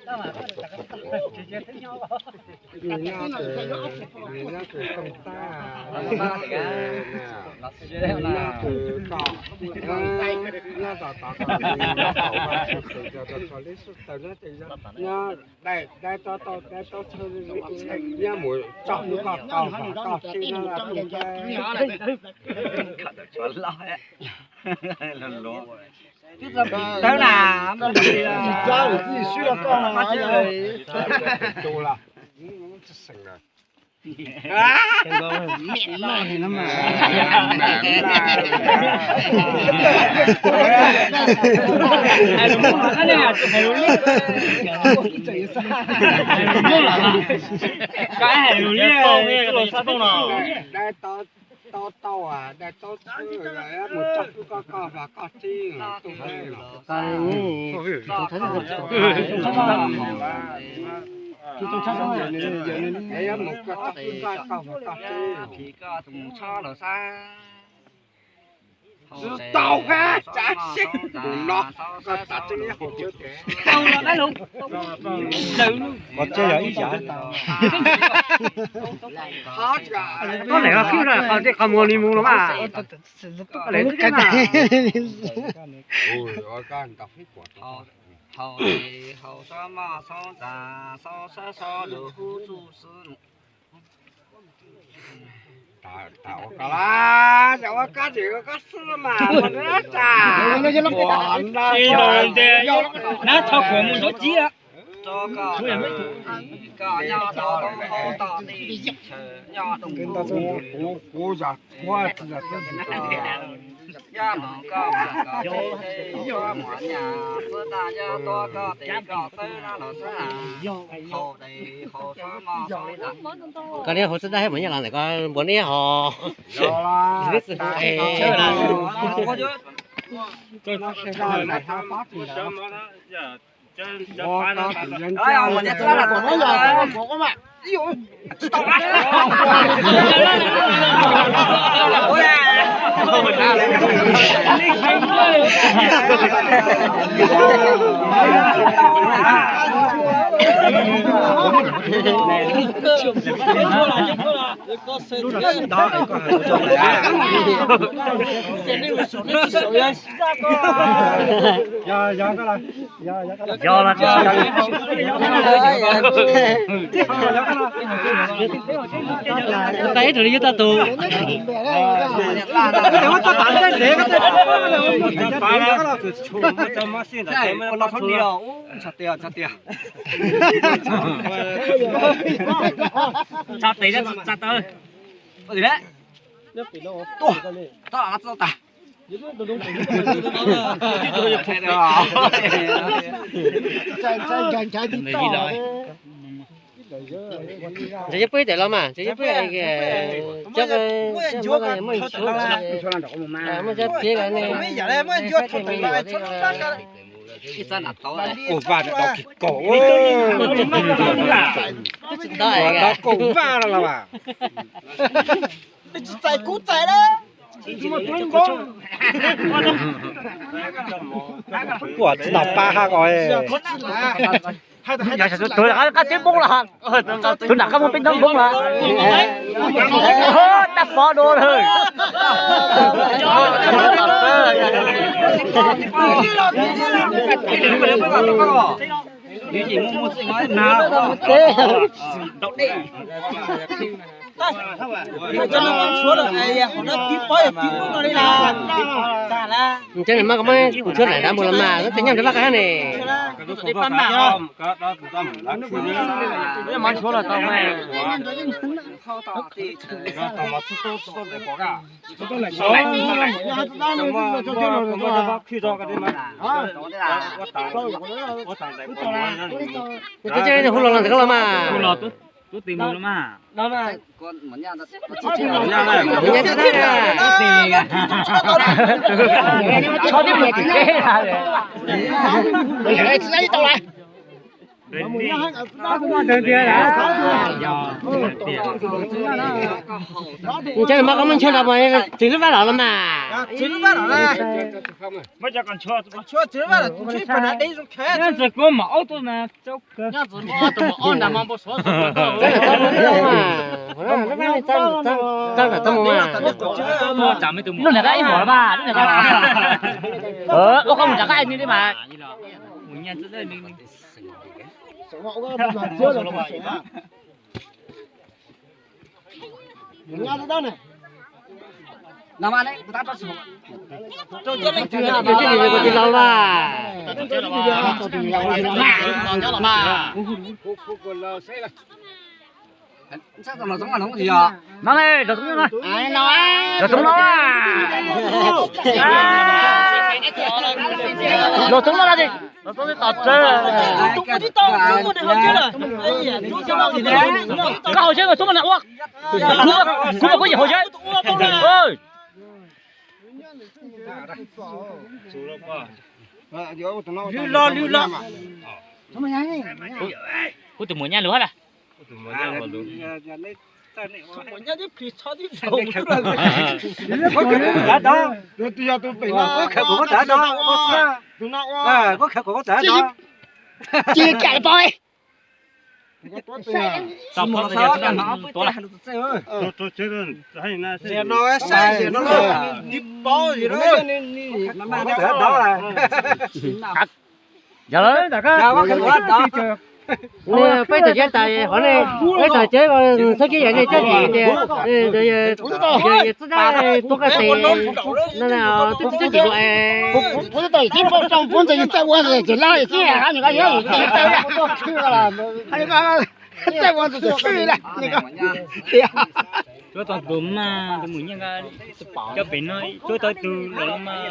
Nws nyob tus, nws nyob tus tooj tab, nws nyob tus tom, nyob tom tod, nyob tom vaj tus tus yog rau txog lub sub taws nyob ces nyob dai dai tau tau dai tau txhua nyob mus tso lub koj koj koj tib no tus tab. Tawb na, tsis txawj tsis sib los koj. Tau tau dai tau txhua mus tso lub koj koj koj tib no tus tab. Tsis tau hab tsav seb tus no koj tas tseeb ib hauv cawv kev. Qhov tseeb yog ib yam. Koj lam qhib qhov mus li mus los mas. Koj lam qhib mas. Haus tes haus xab maj xab ntxas xab sab xab lus hub tsuj xwb. Ua koj las, ua koj tseem ua koj xwb mas ua dab tsi. Nab tho kuv mus ntsuab cib. Koj nyob tau lub hauv toj teb chaws nyob doo. Kuv yog kuv tsis yog nyob mus koj mas koj teb teb koj mus nyas xwb tag nyob tuaj koj tes koj txawb nab los xwb. Haus tes haus xab maj xab ntxas. Koj niaj hu xwb dab hab mus nyab los ntawm koj npuas niaj ho. Yog los tsis yog li. Tais ib tug li yog tag tus. Tsa tes tsa taw. Tuaj, txog tas. Ntses yeej peb tes los mas, ntses yeej peb, cov muaj ntsuab, muaj cov phiab los ne. Ua vaj tau kis kaum, tau kaum vaj los mas. Tsis txais kuv txais na. Kuv tsis tau pab hab ko. Tus nram qab muaj peb hnub npoob los, tab pov dua lawm. Ntawm no mas kuv tshuab daim dav mus los mas, tab sis nyob ntawm vaj qab ne. Tus tseeb hu los los ntawm koj los mas. Ntshe mas koj muab nchuav los mas tsis lub vab los los mas. Lub niag qab ib hmos los mas, lub niag qab ua koj mus rov qab li mas. No ne, Los Txoov no, Los Txoov no, Los Txoov no, Los Txoov no, Los Txoov no. Koj haus zeb, Los Txoov no ua. Kuv, kuv yim haus zeb. Lwm los, lwm los. Kuv tus muam nyab lus hab las. Peb txawm cev tas hov ne, peb txawm cev txhob kib yam ne, tsob tim tias txoj dab tuav ko tes no, txoj tim ko es. Tsuab tau tus mas tus mus nyiaj nqa, cov pem no tsuab tau tus los mas.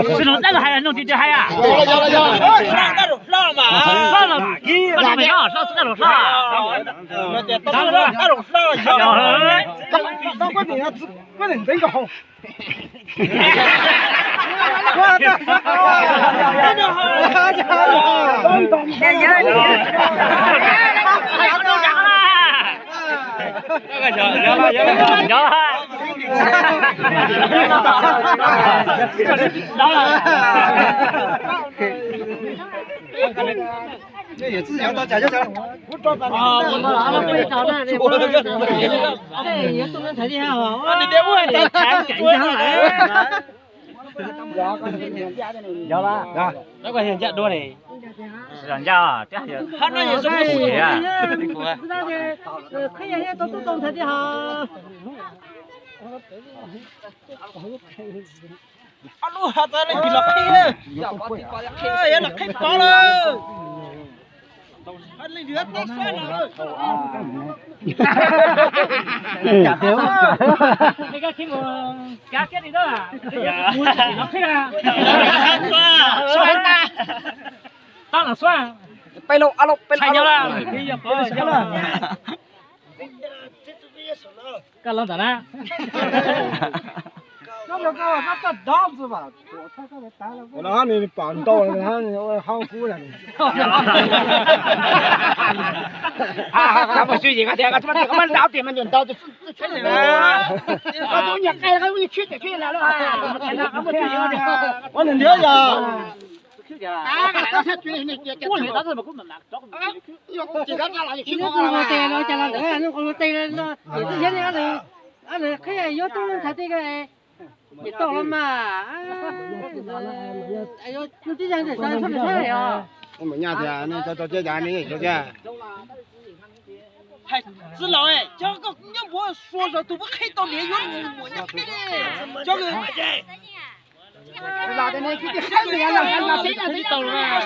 Tsis los dab los hais, nug tiag tiag hais. Hlob los, hlob los, hlob los, hlob los. Koj los ntawm na. Qhia los mas, txiv laus, cov koj nyob npua suav zos tus puab qhib tau niam yuav mus nyab qhib, cov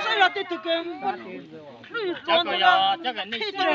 saib los tej tug hlwb hlo ntawd qhib tau.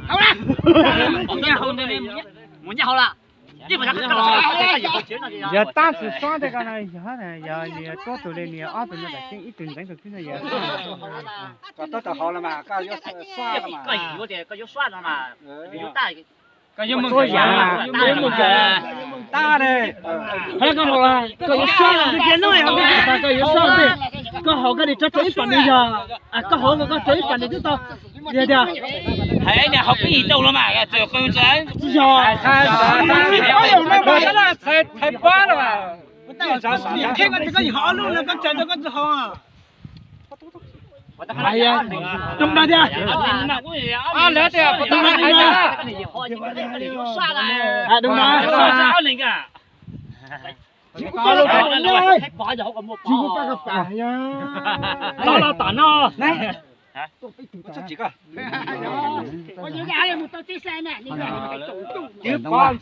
Mus nyab hau lawm. Yog tab sis xob tej ko no yog, yog nws tuab tus li nws ob tug no tam sim ib tug ntxeev tus xwb no yog. Koj tuaj tau hauv los mas koj yuav xob, koj yuav xob no mas, yuav tag. Koj yuav mus, koj yuav mus, koj yuav mus, koj yuav soj, koj yuav soj, koj haus koj niag tsov rau ib pam nws yog, koj haus koj rau ib pam nws twb tau. Hais niag haus peb yim tau los mas txawm qw txawm. Tsis yog. Thaiv pab los. Koj haus ob lub no koj txawm rau koj txawm haus. Zoo dag tiag. Lawv tias, zoo dag. Tsis muaj paj ka pam. Los los tom no. Teeb os,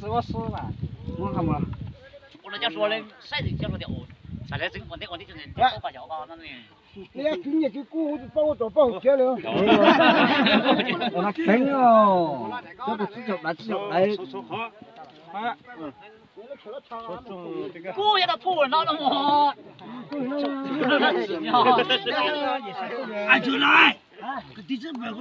cov tus tsib caug dav tsib caug dav. Kuj yuav tau thuj no no. Tus tsib caug dav, tus tsib caug dav.